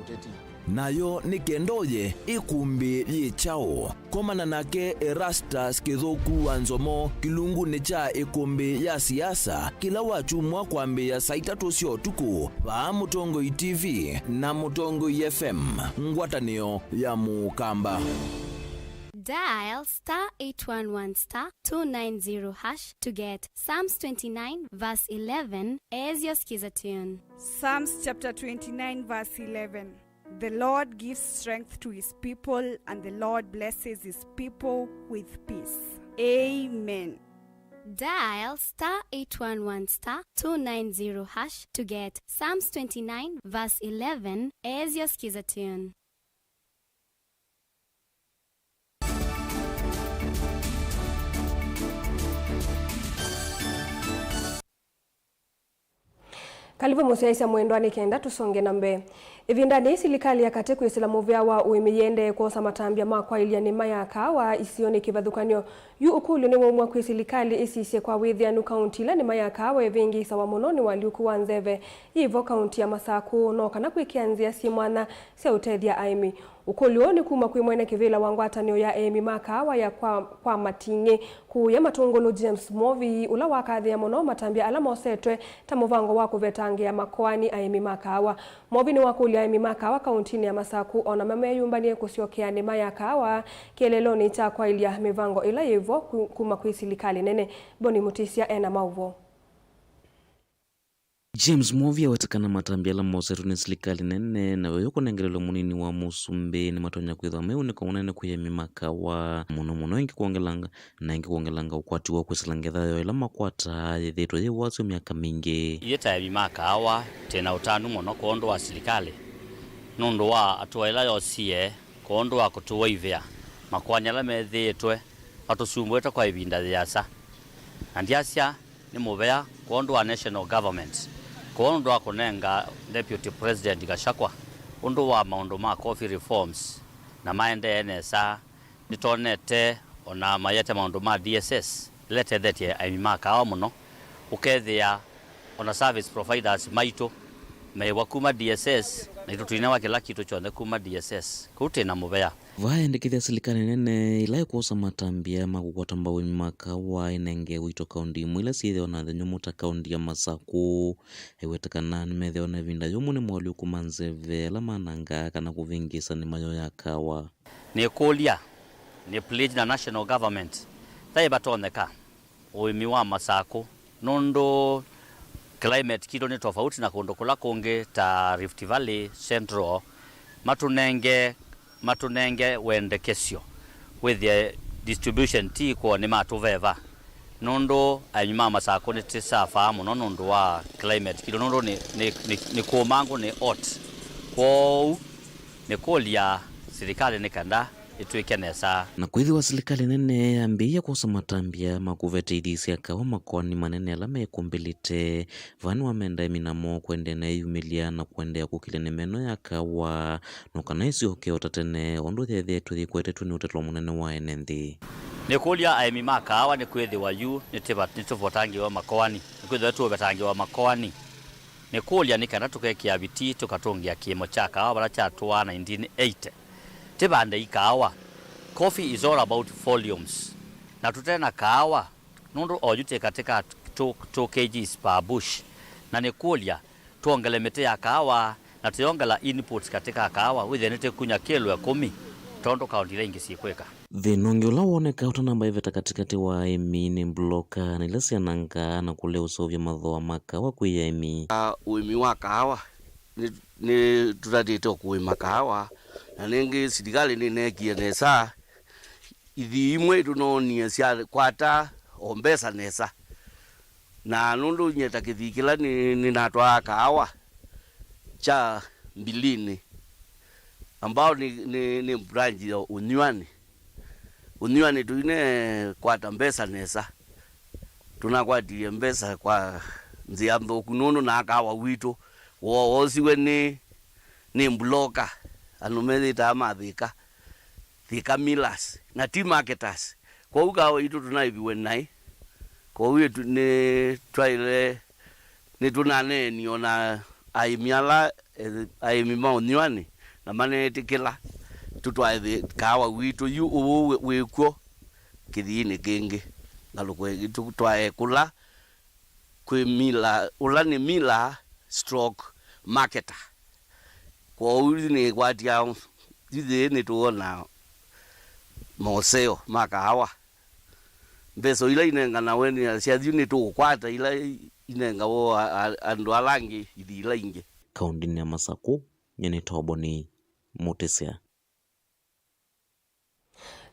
ũteti. Nayo nĩ kenda ũye ĩkũmbĩ yĩ kyaũ? Komana nake Erastus Kĩthũku wa Nzomo kĩlungunĩ kya ĩkũmbĩ ya siasa kĩla wakyumwa kwambĩĩa saa itatũ sya ũtukũ vaa Mũtongoi T V na Mũtongoi F M, ngwatanĩo ya Mũkamba. Dial star eight one one star two nine zero hash to get Psalms twenty-nine verse eleven as your Skiza tune. Psalms chapter twenty-nine verse eleven. The Lord gives strength to his people, and the Lord blesses his people with peace. Amen. Dial star eight one one star two nine zero hash to get Psalms twenty-nine verse eleven as your Skiza tune. Kalivu mũsyaĩĩsya mwendwa, nĩ kenda tũsonge na mbee. Ĩvindanĩ yĩĩ, silikalĩ ya katĩ kwĩsĩla mũvĩa wa ũĩmi yĩendee kwosa matambya ma kwaĩlya nĩma ya kaawa isionĩ kĩvathũkany'o. Yu ũkũlyo nĩwaumw'a kwĩ silikalĩ ĩsisye kwa wĩthĩanu kaũnti ila nĩma ya kaawa ĩvĩngĩĩsawa mũno nĩ ũalyũku wa nzeve yĩvo kaũnti ya Masakũ, no kana kwĩkĩa nzĩa syĩ mwanya sya ũtethya aĩmi. Ũkũlyo ũũ nĩ kuma kwĩ mwene kĩvĩla wa ngwatanĩo ya eĩmi ma kaawa ya kwa, kwa Mating'ĩ kũũya Matũngũlũ, James Mwovi, ũla wakathĩĩa mũno matambya ala mosetwe ta mũvango wa kũvetangĩa makoani aĩmi ma kaawa. Mwovi nĩwakũlya aĩmi ma kaawa kaũntinĩ ya Masakũ o namo meyũmbanĩe kũsyokea nĩma ya kaawa kĩeleelonĩ kya kwaĩlya mĩvango ĩla yĩvo ku-, kuma kwĩ silikalĩ nene. Bonnie Mutisya ena maũvoo. James Mwovi aweta kana matambya ala mosetwe nĩ silikalĩ nene na ũyũ kũnengerelwe mũnini wa mũsumbĩ nĩmatonya kwĩthwa meũnĩko mũnene kwĩ aĩmi ma kaawa, mũno mũno ĩngĩ kwongelanga na ĩngĩ kwongelanga ũkwati wa kwĩsĩla ngetha yoo ĩla makwataa yĩthĩĩtwe yĩ wasyo myaka mingĩ. Ithyĩ ta aĩmi ma kaawa, twĩ na ũtanu mũno kwondũ wa silikalĩ, nũndũ wa atũa ĩla yosie kwondũ wa kũtũwaivĩa makoani ala methĩĩtwe matũsumbũĩte kwa ĩvinda yĩasa. Na ndyasya nĩ mũvea kwondũ wa national government, kwondũ wa kũnenga Deputy President Gachagua ũndũ wa maũndũ ma coffee reforms, na maendee nesa. Nĩtwonete ona mayĩete maũndũ ma D S S, ĩla ĩtethetye aĩmi ma kaawa mũno, ũkethĩa ona service providers maitũ meĩwa kuma D S S, naitũ tũinewa kĩla kitũ kyonthe kuma D S S. Kũu twĩ na mũvea. Vaendekethya silikalĩ nene ĩla ĩkwosa matambya ma kũkwata mbau aĩmi ma kaawa ĩnenge ũito kaũntĩ imwe ila syĩthĩwa na nthĩ nyũmũ ta kaũntĩ ya Masakũ. Aiweta kana nĩmethĩwa na ĩvinda yũmũ nĩ moalyũku ma nzeve ala manangaa kana kũvĩngĩĩsa nĩma yoo ya kaawa. Nĩkũlya, nĩ plead na national government, thaĩ vatonyeka ũĩmi wa Masakũ, nũndũ climate kitũ nĩ tofauti na kũndũ kũla kũngĩ ta Rift Valley, Central, matũnenge, matũnenge wendekesyo wĩthĩe distribution ti kwoo nĩmatũveva, nũndũ aĩmi ma Masakũ nĩtĩsafaa mũno nũndũ wa climate kitũ, nũndũ nĩ, nĩ, nĩ, nĩ kũmangũ, nĩ hot. Kwoou nĩkũlya silikalĩ nĩ kana ĩtwĩke nesa. Na kwĩthĩwa silikalĩ nene yambĩĩe kwosa matambya ma kũvete ithii sya kaawa makoani manene ala mekũmbĩlĩte, vaa nĩwamenda aĩmi namo kũendeea na ĩyumĩlya na kũendeea kũkĩlya nĩma ĩno ya kaawa, no kana ĩsyoke o ta tene, ũndũ yethetwe yĩkwetetw'e nĩ ũtalo mũnene wa ene nthĩ. Nĩkũlya aĩmi ma kaawa nĩkwĩthĩwa yu nĩtĩva-, nĩtũvetangĩwe makoani, nĩkwĩthĩwa tũũvetangĩwa makoani. Nĩkũlya nĩ kana tũkekĩa vitii tũkatũngĩa kĩĩmo kya kaawa vala kyatũaa nineteen eighty. Tĩvandei kaawa. Coffee is all about volumes. Na tũte na kaawa, nũndũ oyu twĩ katĩ ka two, two kgs per bush. Na nĩkũlya twongele mĩtĩ ya kaawa, na tũyongela inputs katĩ ka kaawa, wĩthĩe nĩtĩkunya kĩlo ĩkũmi, tondũ kaũntĩ ila ingĩ syĩkwĩka. Thĩna ũngĩ ũla wonekaa ũtanamba ĩveta katĩkatĩ wa aĩmi nĩ mbloka, na ila syanangaa na kũlea ũseũvya mathooa ma kaawa kwĩ aĩmi. Ah, ũĩmi wa kaawa, nĩ, nĩ tũtatĩte o kũĩma kaawa, na nĩngĩ silikalĩ nĩneekie nesa, ithii imwe itũnoonie syakwata o mbesa nesa. Na nũndũ nyie ta kĩthii kĩla nĩ, nĩnatwaa kaawa kya Mbilinĩ, ambao nĩ, nĩ, nĩ branch ya Ũnywani. Ũnywani tũinekwata mbesa nesa. Tũnakwatie mbesa kwa nzĩa nthũku nũndũ na kaawa witũ woo woosiwe nĩ, nĩ mbloka, andũ meyĩtaa ma Thĩka, Thĩka millers, na ti marketers. Kwoou kaawa witũ tũnaĩviwe naĩ. Kwoou ĩtu-, nĩtwaĩle, nĩtũnaneenie o na aĩmi ala, eh, aĩmi ma Ũnywani, na maneetĩkĩla tũtwae thĩ-, kaawa witũ yu ũũ wĩ, wĩ kw'o kĩthiinĩ kĩngĩ. Ngalũko ĩngĩ tũtwae kũla kwĩ miller, ũla nĩ miller stroke marketer. Kwoou nĩkwatya yu yĩĩ nĩtũona moseo ma kaawa. Mbesa ila inenganawe nĩ asyathi nĩtũũkwata ila inengawa a-, a-, andũ ala angĩ ithi ila ingĩ. Kaũntĩnĩ ya Masakũ, nyie nĩ Toboni Mũtĩsya.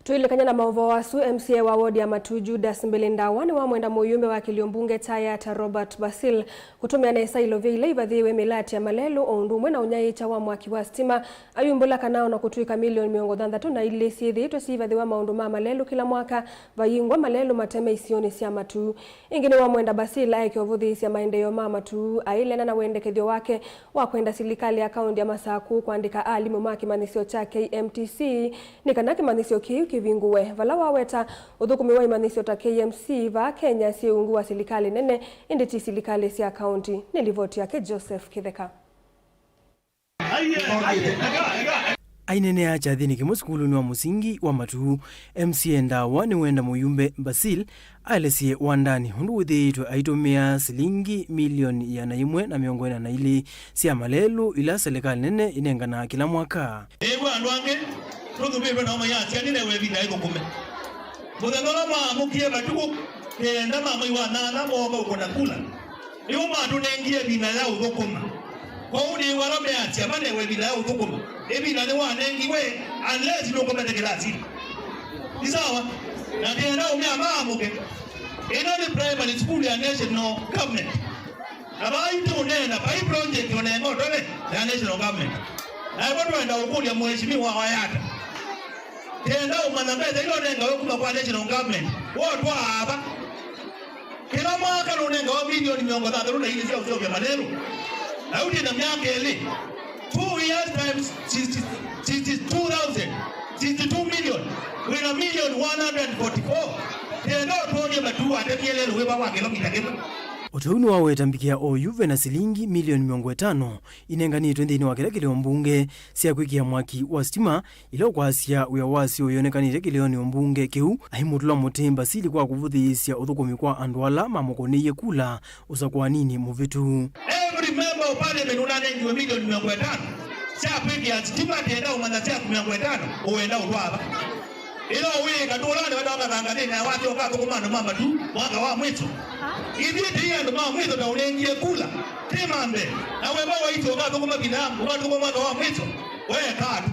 Twĩlĩkany'a na maũvoo asu, M C A wa wodi ya Matuu Judas Mbili Ndawa nĩwamwenda mũyumbe wa kĩlio mbunge kya Yatta Robert Basil kũtũmĩa nesa ilovia ila ivathĩĩwe mĩlatĩ ya malelũ o ũndũ ũmwe na ũnyaĩĩkya wa mwaki wa sitima, ayumbũla kana ona kũtw'ĩka milioni mĩongo thanthatũ na ilĩ syĩthĩĩtwe siivathĩwa maũndũ ma malelũ kĩla mwaka, vayingwa malelũ mateme isionĩ sya Matuu. Ĩngĩ nĩwamwenda Basil aeke ũvũthĩĩsya maendeeo ma Matuu, aileana na wendekethyo wake wa kwenda silikalĩ ya kaũntĩ ya Masakũ kũandĩka alimũ ma kĩmanyĩsyo kya K M T C nĩ kana kĩmanyĩsyo kĩu kĩvingũwe, vala waweta ũthũkũmi wa imanyĩsyo ta K M C vaa Kenya syĩ ungu wa silikalĩ nene, ĩndĩ ti silikalĩ sya kaũntĩ. Nĩ livoti yake Joseph Kĩtheka. Aineenea kyathĩnĩ kĩmwe sukulunĩ wa mũsingi wa Matuu, M C A Ndawa nĩwenda mũyumbe Basil aelesye Wandani ũndũ wĩthĩĩtwe aitũmĩa silingi milioni ĩana yĩmwe na mĩongo ĩna na ilĩ sya malelũ ila silikalĩ nene ĩnenganaa kĩla mwaka. Ĩw'a andũ angĩ tũthumĩtwe nao mayasya nĩnewe ĩvinda ĩthũkũme. Mũthenya ũla maamũkie matukũ kenda ma mwei wa nyanya mooka ũkũna kula. Nĩw'o matũnengie ĩvinda ya ũthũkũma. Kwoou nĩw'o ala measya manewe ĩvinda ya ũthũkũma. Ĩvinda nĩwanengiwe, unless nũkomete kĩlasinĩ. Nĩ sawa? Na twĩenda ũmea maamũke. Ĩno nĩ primary school ya national government. Na vai tũũneena, vai project onenga ũtone ya national government. Na ĩvo twenda ũkũlya mheshimiwa wa Yatta. Twĩenda ũmanya mbesa ila ũnengawe kuma kwa national government, wotwaa va? Kĩla mwaka nũnengawa milioni mĩongo thanthatũ na ilĩ sya ũseũvya malelũ. Na yu twĩ na myaka ĩlĩ. Two years times sixty, sixty-two thousand, sixty-two million. Wĩ na million one hundred forty-four. Tenda ũtwony'e matu watemie lelũ wĩva wa kĩlomita kĩmwe. Ũtau nĩwaweta mbikĩa oyu ve na silingi milioni mĩongo ĩtano inenganĩtwe nthĩnĩ wa kĩla kĩlĩo mbunge sya kwĩkĩa mwaki wa sitima, ila ũkwasya wĩa wasyo wĩonekanĩte kĩlĩonĩ mbunge kĩu, aimũtũla mũtĩ Mbasili kwa kũvũthĩĩsya ũthũkũmi kwa andũ ala mamũkũnĩie kula ũsakũaninĩ mũvĩtu. Every member of parliament ũnanengiwe milioni mĩongo ĩtano sya kwĩkĩa sitima, tenda ũmanya sya mĩongo ĩtano ũenda ũtwaa va? Ĩla ũwĩĩka ndũũlanĩ wenda ũkathanga thĩna ya wasya ũkathũkũma andũ ma matu mwaka wa mwĩso. Ithyĩ tĩi andũ ma mwĩso ta ũnengie kula, tĩ mambe, na wemba waitũ ũkathũkũma vinamu ũkathũkũma mwaka wa mwĩso. Weka atu.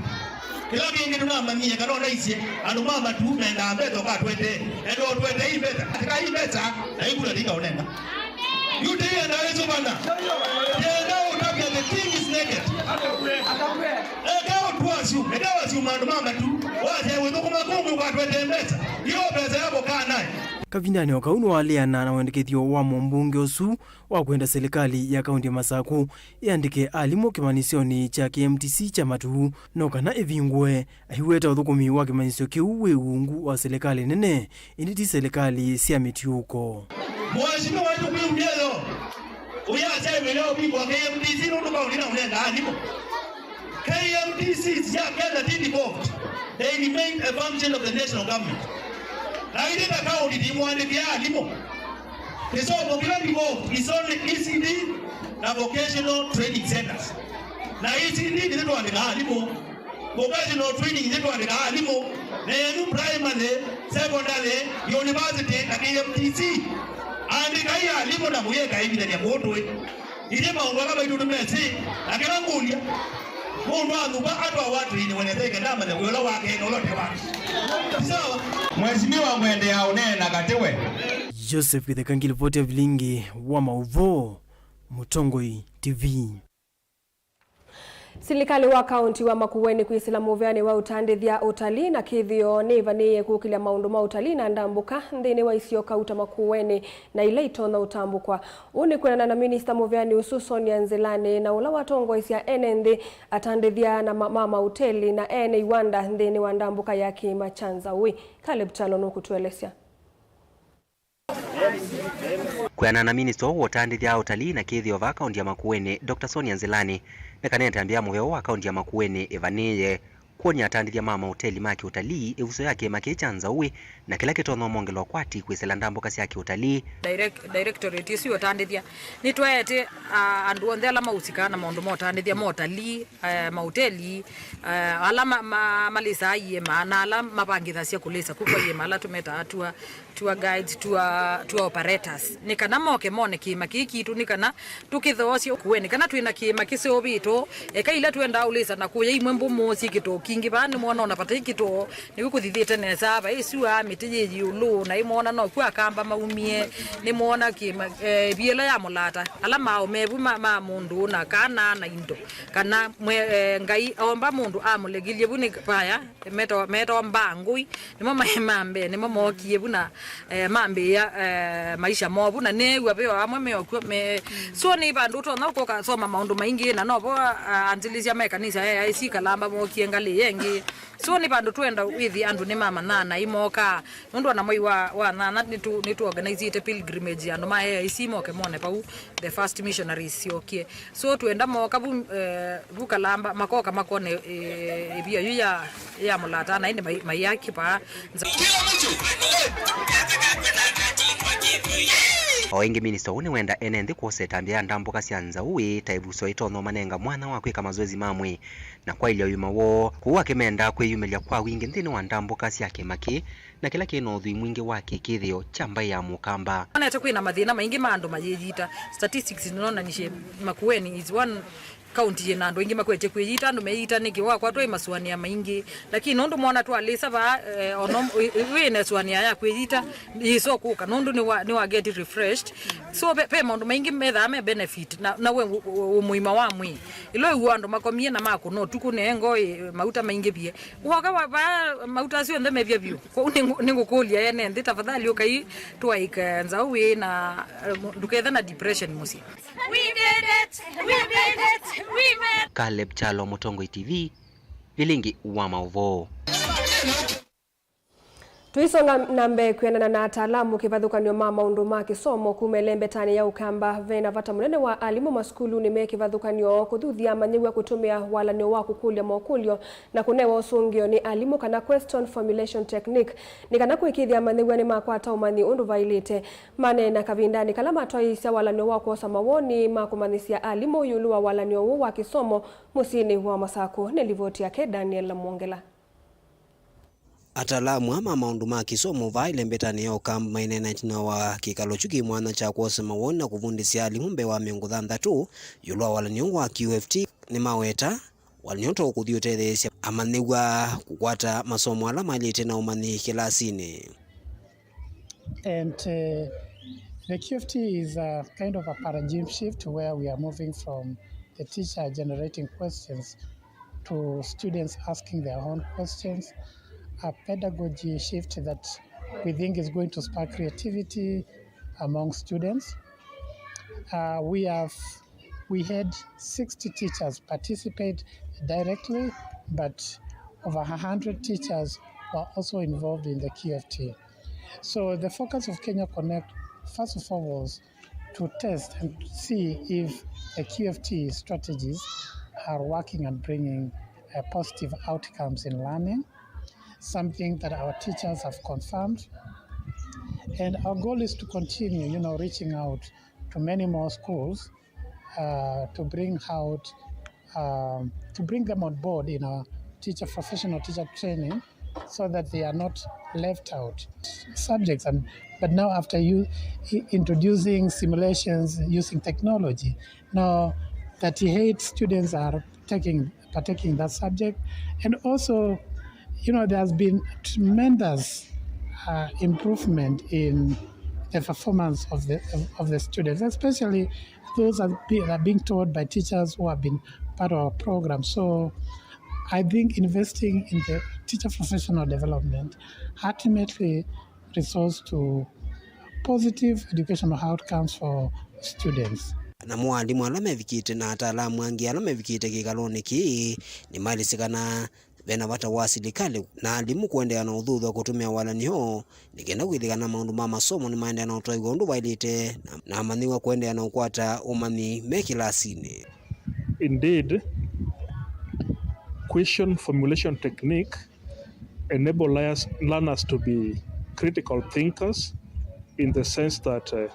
Kĩla kĩngĩ tũnamanyie kana ũnaisye andũ ma matu mendaa mbesa ũkatwetee. Enda ũtwetee i mbesa. Katika i mbesa, na ikula tika ũnenga. Yu tĩenda wĩsũvana. Tĩenda ũtavya the king is naked. Eka ũtwasyu, eka wasyu mandũ ma matu. Wasya wĩthũkũma kũngĩ ũkatwetee mbesa. Yo mbesa yako kaa nayo. Kavindanĩ o kau nĩwaleana na wendekethyo wa mũmbunge ũsu wa kwenda silikalĩ ya kaunti ya Masakũ ĩandĩke alimũ kĩmanyĩsyonĩ kya K M T C kya Matuu, no kana ĩvingũe, aiweta ũthũkũmi wa kĩmanyĩsyo kĩu wĩ ungu wa silikalĩ nene, ĩndĩ ti silikalĩ sya mĩtiũko. Mheshimiwa wetu Bill Mbielo, ũyasya ĩmĩle ũvingũa K M T C nũndũ kaunti naũnenga alimũ. K M T Cs sya Kenya ti devolved. They remain a function of the national government. Na ithyĩ ta kaunti tũimwandĩkĩa alimũ. Kĩsomo kĩla devolved is only E C D na vocational training centers. Na E C D nĩtwandĩkaa alimũ. Vocational training nĩtwandĩkaa alimũ. Na ĩnu primary, secondary, university na K M T C. Andĩkai alimũ na mũyĩka ĩvithania kũũ tũĩ. Ithyĩ maũndũ ala maitũ nĩmesĩ, na kĩla ngũlya, mũndũ anyuva atwawa atĩinĩ wenetheke ndamanya wĩa ũla wake na ũla ũte wake. Ti sawa? Mheshimiwa ngwendeea ũneena katĩ we. Joseph Kĩtheka ngilivoti ya vilingi wa maũvoo, Mũtongoi T V. Silikalĩ wa kaunti wa Makueni kwĩsĩla mũveanĩ wa ũtandĩthya ũtalii na kĩthĩo nĩĩvanĩĩe kũkĩlya maũndũ ma ũtalii na ndambũka nthĩnĩ wa isio kauta Makueni na ila itonya ũtambũkwa. Ũu nĩ kwĩanana na minista mũveanĩ ũsu Sonia Nzilani na ũla watongoesya ene nthĩ, atandĩthya na ma, ma mauteli na ene iwanda nthĩnĩ wa ndambũka ya kĩĩma kya Nzaũĩ. Caleb Kyalo nũkũtũelesya. Kwĩanana na minista wa ũtandĩthya, ũtalii na kĩthĩo vaa kaunti ya Makueni, Doctor Sonia Nzilani, nĩkanĩte ambĩa mũvea wa kaunti ya Makueni ĩvanĩĩe kwony'a atandĩthya ma mauteli ma kĩũtalii ĩvuso ya kĩĩma kĩĩ kya Nzaũĩ na kĩla kĩtonya ũmongelwa ũkwati kwĩsĩla ndambũka sya kĩũtalii. Direct-, directorate ĩsu ya ũtandĩthya nĩtwaete, ah, andũ onthe ala maũsikaa na maũndũ ma ũtandĩthya ma ũtalii, eh, mauteli, eh, ala ma, ma, malĩsaa iĩma na ala mavangĩthasya kũlĩsa ku kwa iĩma ala tũmetaa tour, tour guides, tour, tour operators, nĩ kana moke mone kĩĩma kĩĩ kitũ, nĩ kana tũkĩthoosye ũkũenĩ kana twĩ na kĩĩma kĩseũvĩtwe. Eka ila twendaa ũlĩsa na kũya imwe mbũmũ syĩ kĩtoo kingĩ vaa, nĩmwona ona vata ikĩtoo nĩw'o kũthithĩte nesa, vai sua, mĩtĩ yĩ ĩũlũ, na ĩmwona nokw'o Akamba maumie, nĩmwona kĩĩma, eh, ĩviĩla ya mũlata, ala maaũ mevu ma, ma mũndũ na kana na indo, kana mwe, eh, Ngai omba mũndũ amũlekelye vu nĩ vaya, metawa, metawa mbangũi, nĩmo maĩ ma mbee, nĩmo mookie vu na, eh, mambĩĩa, eh, maisha moo vu, na neew'a ve o amwe me o kw'o me. So nĩ vandũ ũtonya ũkokasoma maũndũ maingĩ, na novo, ah, anzĩlĩsya ma ĩkanisa ya A I C Kalamba mookie ngalĩ ĩngĩ. So nĩ vandũ twenda wĩthĩ andũ nĩmamanyaa na imokaa. Nũndũ ona mwei wa, wa nyanya nĩtũ, nĩtũorganizeĩte pilgrimage, andũ ma A I C moke mone vau the first missionaries syokie. So twenda moka vu, eh, vu Kalamba, makoka makone, eh, ĩvia yu ya, ya mũlata, na ĩndĩ mai, maiyakĩpa nza. O ĩngĩ, minista ũũ nĩwenda ene nthĩ kwosa ĩtambya ya ndambũka sya Nzaũĩ ta ĩvuso ĩtonya ũmanenga mwanya wa kwĩka mazoezi ma mwĩĩ na kwaĩlya ũima woo, kwoou akĩmenda kwĩyumĩlya kwa wingĩ nthĩnĩ wa ndambũka sya kĩĩma kĩĩ na kĩla kĩ na ũthwii mwingĩ wa kĩkĩthĩo kya mbaĩ ya Mũkamba. Nonete kwĩ na mathĩna maingĩ ma andũ mayĩyita. Statistics nĩnonanisye Makueni is one county yĩ na andũ aingĩ makwetye kwĩyita. Andũ meyita nĩkĩ? Wakwatwa ĩ masũanĩa maingĩ. Lakini nũndũ mwona twalĩsa vaa, eh, ono wĩ na ĩsũanĩa ya kwĩyita, yĩsa kũka nũndũ nĩ wa, nĩ wa get refreshed. So ve, ve maũndũ maingĩ methaa me benefit na, na we ũ, ũ, ũ, mũima wa mwĩĩ. Ĩla wĩw'a andũ makomie na makũna ũtukũ, ne ngo ĩ, mauta maingĩvie. Woka wa, va, mauta asu onthe mevya vyũ. Kwoou nĩ Nĩngũkũlya ene nthĩ, tafadhali ũkai tũaĩke nzaũ wĩ na, eh, ndũkethe na depression mũsyĩ. We did it! We did it! We made it! Caleb Kyalo, Mũtongoi T V, vilingi wa maũvoo. Tũisonga na mbee kwĩanana na ataalamu kĩvathũkany'o ma maũndũ ma kĩsomo kuma ĩlembetanĩ ya Ũkamba, ve na vata mũnene wa alimũ masukulunĩ me kĩvathũkany'o kũthuthya amanyĩw'a kũtũmĩa walany'o wa kũkũlya mokũlyo na kũnewa ũsũngĩo nĩ alimũ, kana question formulation technique, nĩ kana kũĩkĩĩthya amanyĩw'a nĩmakwata ũmanyi ũndũ vaĩlĩte. Maneena kavindanĩ kala matwaĩĩsya walany'o wa kwosa mawoni ma kũmanyĩsya alimũ ĩũlũ wa walany'o ũũ wa kĩsomo mũsyĩnĩ wa Masakũ. Nĩ livoti yake Daniel Mwongela. Ataalamu aa ma maũndũ ma kĩsomo vaa ĩlembetanĩ ya Ũkamba maineena ĩtina wa kĩkalo kyu kĩ mwanya kya kwosa mawoni na kũvundĩsya alimũ mbee wa mĩongo thanthatũ ĩũlũ wa walany'o wa Q F T. Nĩmaweta walany'o ta ũkũthi ũtetheesya amanyĩw'a kũkwata masomo ala maĩlĩte na ũmanyi kĩlasinĩ. And uh, the Q F T is a kind of a paradigm shift where we are moving from the teacher generating questions to students asking their own questions, a pedagogy shift that we think is going to spark creativity among students. Uh, we have we had sixty teachers participate directly, but over a hundred teachers were also involved in the Q F T. So the focus of Kenya Connect, first of all, was to test and see if the Q F T strategies are working and bringing uh, positive outcomes in learning, something that our teachers have confirmed. And our goal is to continue, you know, reaching out to many more schools uh, to bring out, um, to bring them on board in our teacher, professional teacher training, so that they are not left out subjects. And but now, after you i- introducing simulations using technology, now thirty-eight students are taking partaking in that subject, and also, you know, there has been tremendous uh, improvement in the performance of the of, of the students, especially those are, be, are being taught by teachers who have been part of our program. So I think investing in the teacher professional development ultimately results to positive educational outcomes for students. Namo alimũ ala mevikĩte na ataalamu angĩ ala mevikĩte kĩkalonĩ kĩĩ nĩmaelesya kana ve na vata wa silikalĩ na alimũ kũendeea na ũthuthw'a kũtũmĩa walany'o nĩ kenda kwĩthĩkana maũndũ ma masomo nĩmaendeea na ũtwaĩw'a ũndũ vaĩlĩte, na, na amanyĩw'a kũendeea na ũkwata ũmanyi me kĩlasinĩ. Indeed, question formulation technique enable learners, learners to be critical thinkers in the sense that uh,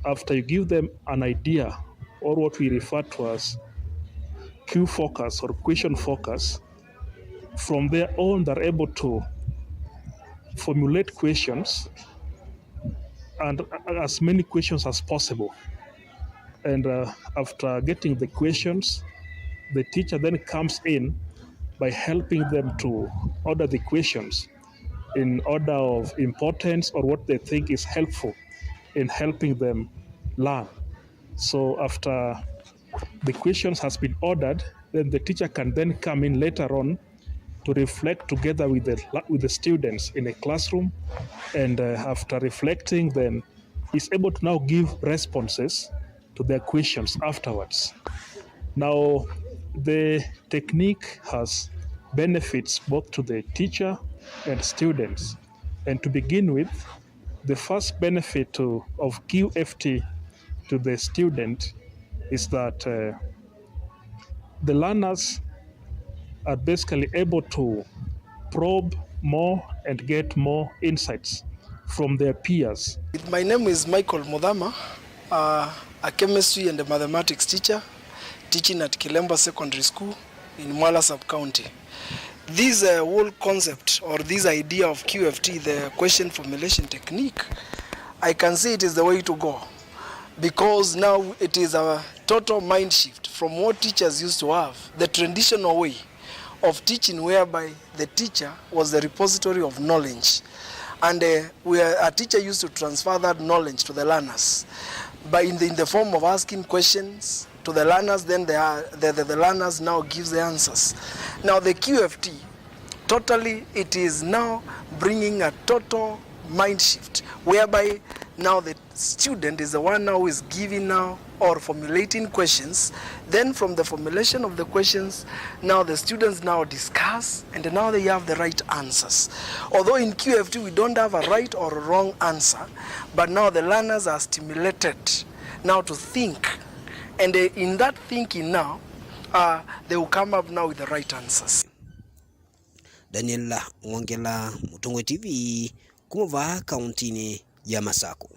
after you give them an idea or what we refer to as Q focus or question focus, from there on they're able to formulate questions and uh, as many questions as possible. And uh, after getting the questions, the teacher then comes in by helping them to order the questions in order of importance or what they think is helpful in helping them learn. So after the questions has been ordered, then the teacher can then come in later on to reflect together with the, with the students in a classroom, and uh, after reflecting, then is able to now give responses to their questions afterwards. Now, the technique has benefits both to the teacher and students. And to begin with, the first benefit to, of Q F T to the student is that uh, the learners are basically able to probe more and get more insights from their peers. My name is Michael Muthama, uh, a chemistry and a mathematics teacher teaching at Kilemba Secondary School in Mwala Sub-County. This uh, whole concept or this idea of Q F T, the question formulation technique, I can say it is the way to go, because now it is a total mind shift from what teachers used to have, the traditional way of teaching whereby the teacher was the repository of knowledge, and uh, where a teacher used to transfer that knowledge to the learners by in the, in the form of asking questions to the learners, then the, the, the, the learners now gives the answers. Now the Q F T Totally, it is now bringing a total mind shift whereby now the student is the one now who is giving now or formulating questions. Then from the formulation of the questions, now the students now discuss and now they have the right answers. Although in Q F T we don't have a right or a wrong answer, but now the learners are stimulated now to think, and uh, in that thinking now, uh, they will come up now with the right answers. Daniel Ng'ongela, Mũtongoi T V, kuma vaa kauntinĩ ya Masako.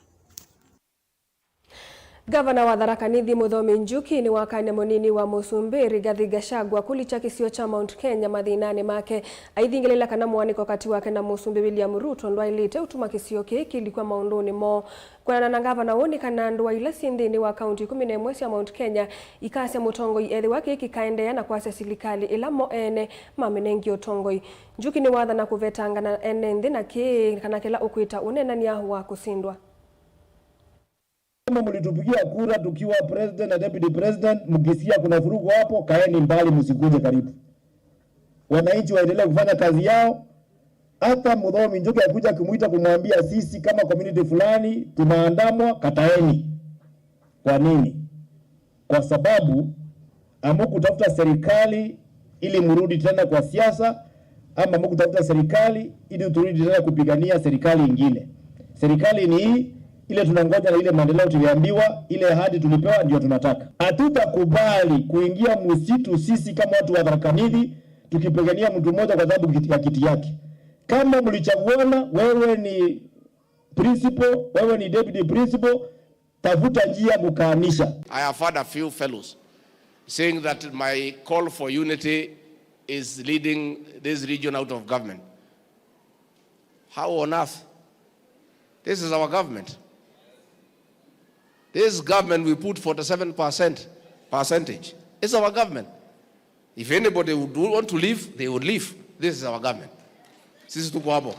Ngavana wa Tharaka Nithi Mũthomi Njuki nĩwakany'a mũnini wa mũsumbĩ Rigathi Gachagua kũlikya kĩsio kya Mount Kenya mathĩnanĩ make, aithingĩlĩla kana mũanĩko katĩ wake na mũsumbĩ William Ruto ndwaĩlĩte ũtuma kĩsio kĩĩ kĩlikwa maũndũnĩ moo. Kwĩanana na ngavana ũũ, nĩ kana ndũa ila syĩ nthĩnĩ wa kaunti ikũmi na ĩmwe sya Mount Kenya ikasya mũtongoi ethĩwa kĩĩ kĩkaendeea na kwasya silikalĩ ĩla mo ene mamĩnengie ũtongoi. Njuki nĩwathana kũvetangana ene nthĩ na kĩĩ kana kĩla ũkwĩta ũneenany'a wa kũsindwa. Kama mlitupigia kura tukiwa president na deputy president, mkisikia kuna vurugu hapo, kaeni mbali, msikuje karibu. Wananchi waendelee kufanya kazi yao. Hata Muthomi Njuki akikuja akimwita kumwambia sisi kama community fulani tunaandamwa, kataeni. Kwa nini? Kwa sababu hamukutafuta serikali ili mrudi tena kwa siasa, ama hamukutafuta serikali ili turudi tena kupigania serikali ingine. Serikali ni hii, ile tunangoja na ile maendeleo tuliambiwa, ile ahadi tulipewa ndio tunataka. Hatutakubali kuingia msitu sisi kama watu wa Tharaka Nithi tukipigania mtu mmoja kwa sababu kiti-, ya kiti yake. Kama mlichaguana, wewe ni principal, wewe ni deputy principal, tafuta njia kukaanisha. I have heard a few fellows saying that my call for unity is leading this region out of government. How on earth? This is our government. This government we put forty-seven percent percentage. It's our government. If anybody would want to leave, they would leave. This is our government. Sisi tuko hapo.